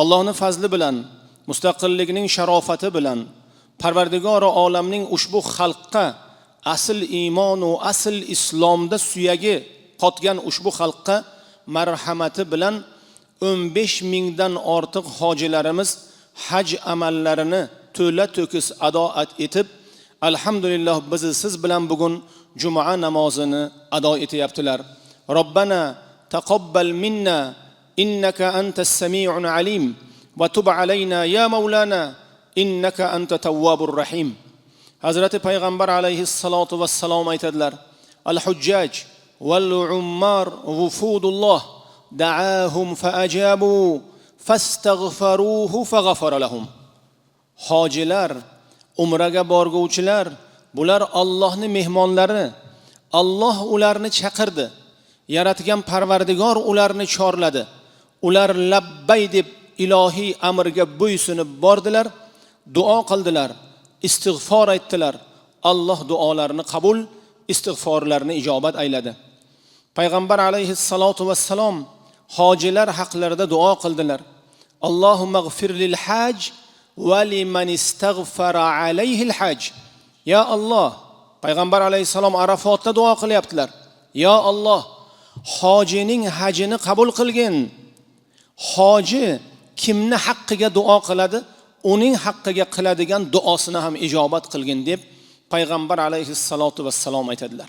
Allohning fazli bilan, mustaqillikning sharofati bilan Parvardigori olamning ushbu xalqqa asl iymon va asl islomda suyagi qotgan ushbu xalqqa marhamati bilan 15 mingdan ortiq hojilarimiz haj amallarini to'la to'kis ado etib, alhamdulillah biz siz bilan bugun juma namozini ado etyaptilar. Robbana taqabbal minna innaka antas samiul alim va tub alayna ya maulana innaka anta tawwabur rahim. Hazrati payg'ambar alayhissalotu vassalom aytadilar: Al hujjaj wal ummar vufudulloh da'ahum faajabu fastaghfaruhu faghafara lahum. Hojilar, umraga borguvchilar, bular Allohning mehmonlari. Alloh ularni chaqirdi. Yaratgan Parvardigor ularni chorladi. Ular labbay deb ilohiy amrga bo'ysunib bordilar, duo qildilar, istig'for aytdilar. Alloh duolarini qabul, istig'forlarini ijobat ayladi. Payg'ambar alayhissalotu vassalom hojilar haqlarida duo qildilar. Allohumma g'fir lil haj va liman istaghfara alayhi al haj. Ya Alloh, payg'ambar alayhissalom Arafotda duo qilyaptilar. Ya Alloh, hojining hajini qabul qilgin. Hoji kimni haqqiga duo qiladi, uning haqqiga qiladigan duosini ham ijobat qilgin deb payg'ambar alayhissalotu vassalom aytadilar.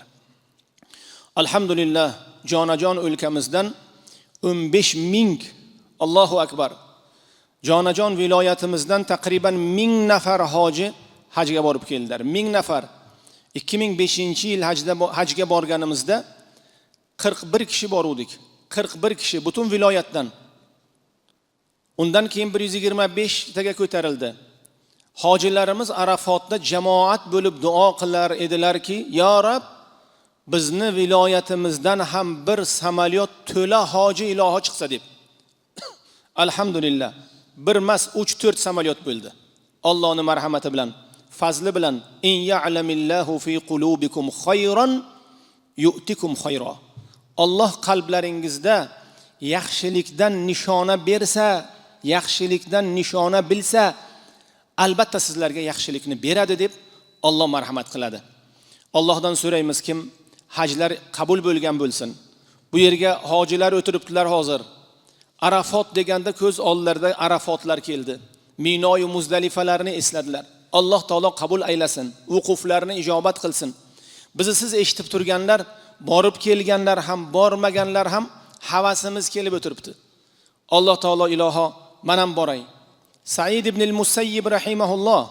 Alhamdulillah, jonajon o'lkamizdan 15 ming, Allohu akbar, jonajon viloyatimizdan taqriban 1000 nafar hoji hajga borib keldilar. 1000 nafar. 2005-yil hajga borganimizda 41 kishi boruvdik. 41 kishi butun viloyatdan. Undan keyin 125 taga ko'tarildi. Hojilarimiz Arafotda jamoat bo'lib duo qilar edilarki, "Ya Rab, bizni viloyatimizdan ham bir samolyot to'la hoji ilohi chiqsa" deb. Alhamdulillah, bir mas 3-4 samolyot bo'ldi. Allohning marhamati bilan, fazli bilan in ya'lamillahu fi qulubikum khayran yu'tikum khayra. Alloh qalblaringizda yaxshilikdan nishona bersa, yaxshilikdan nishona bilsa, albatta sizlarga yaxshilikni beradi deb Alloh marhamat qiladi. Allohdan so'raymiz, kim hajlar qabul bo'lgan bo'lsin. Bu yerga hojilar o'tiribdilar hozir. Arafot deganda ko'z oldilarida Arafotlar keldi. Minoyu Muzdalifalarni esladilar. Alloh taolo qabul aylasin, vuquflarni ijobat qilsin. Bizni siz eshitib turganlar, borib kelganlar ham, bormaganlar ham havasimiz kelib o'tiribdi. Alloh taolo iloho, men ham boray. Said ibn al-Musayyib rahimahulloh,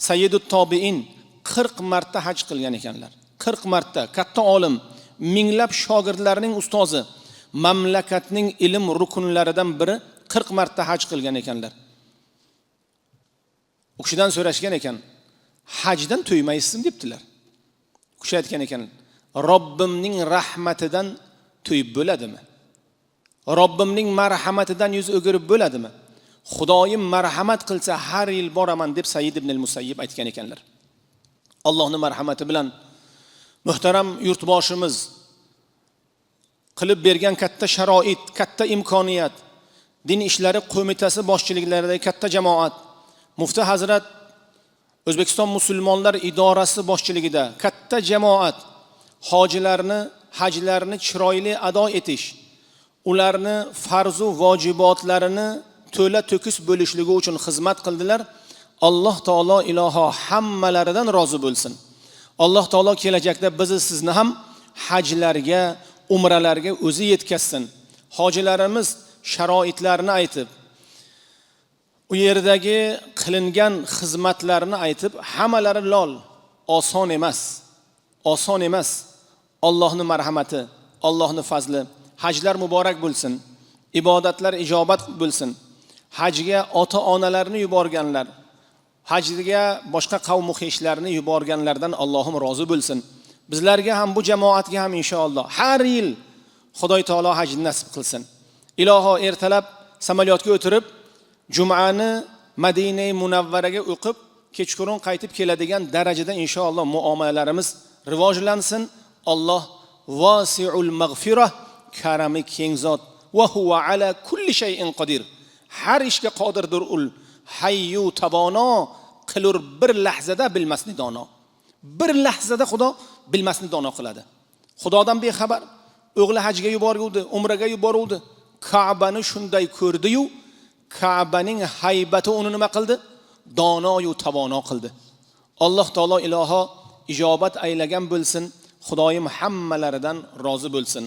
sayyidut tobiin 40 marta haj qilgan ekanlar. 40 marta, katta olim, minglab shogirdlarning ustozi, mamlakatning ilm rukunlaridan biri 40 marta haj qilgan ekanlar. U kishidan so'rashgan ekan, hajdan to'ymaysizmi debdilar. U kishi aytgan ekan, Robbimning rahmatidan to'yib bo'ladimi? Robbimning marhamatidan yuz o'girib bo'ladimi? Xudoyim marhamat qilsa har yil boraman deb Said ibn al-Musayyib aytgan ekanlar. Allohning marhamati bilan muhtaram yurtboshimiz qilib bergan katta sharoit, katta imkoniyat, din ishlari qo'mitasi boshchiliklaridagi katta jamoat, Mufti hazrat O'zbekiston musulmonlar idorasi boshchiligida katta jamoat hojilarni hajlarni chiroyli ado etish, ularni farzu vojibotlarini to'la to'kis bo'lishligi uchun xizmat qildilar. Alloh taolo iloho hammalaridan rozi bo'lsin. Alloh taolo kelajakda bizni sizni ham hajlarga, umralarga o'zi yetkazsin. Hojilarimiz sharoitlarini aytib, u yerdagi qilingan xizmatlarni aytib, hammalari lol. Oson emas. Oson emas. Allohning marhamati, Allohning fazli. Hajlar muborak bo'lsin. Ibodatlar ijobat bo'lsin. Hajga ota-onalarni yuborganlar, hajga boshqa qavm xeshlarni yuborganlardan Allohim rozi bo'lsin. Bizlarga ham, bu jamoatga ham inshaalloh har yil Xudoy taolo hajni nasib qilsin. Iloho ertalab samolyotga o'tirib, jumani Madina Munavvaraga o'qib, kechqurun qaytib keladigan darajada inshaalloh muomalalarimiz rivojlansin. Alloh vasiul mag'firah, karami keng zot, va huva ala kulli shay'in qodir. Har ishga qodirdir ul. Hayyu tavono qilur bir lahzada bilmasni dono. Bir lahzada Xudo bilmasni dono qiladi. Xudodan bexabar. O'g'li hajga yuboruvdi, umraga yuboruvdi. Ka'bani shunday ko'rdi-yu, Ka'baning haybati uni nima qildi? Dono-yu tavono qildi. Alloh taolo iloho ijobat aylagan bo'lsin. Xudoyim hammalaridan rozi bo'lsin.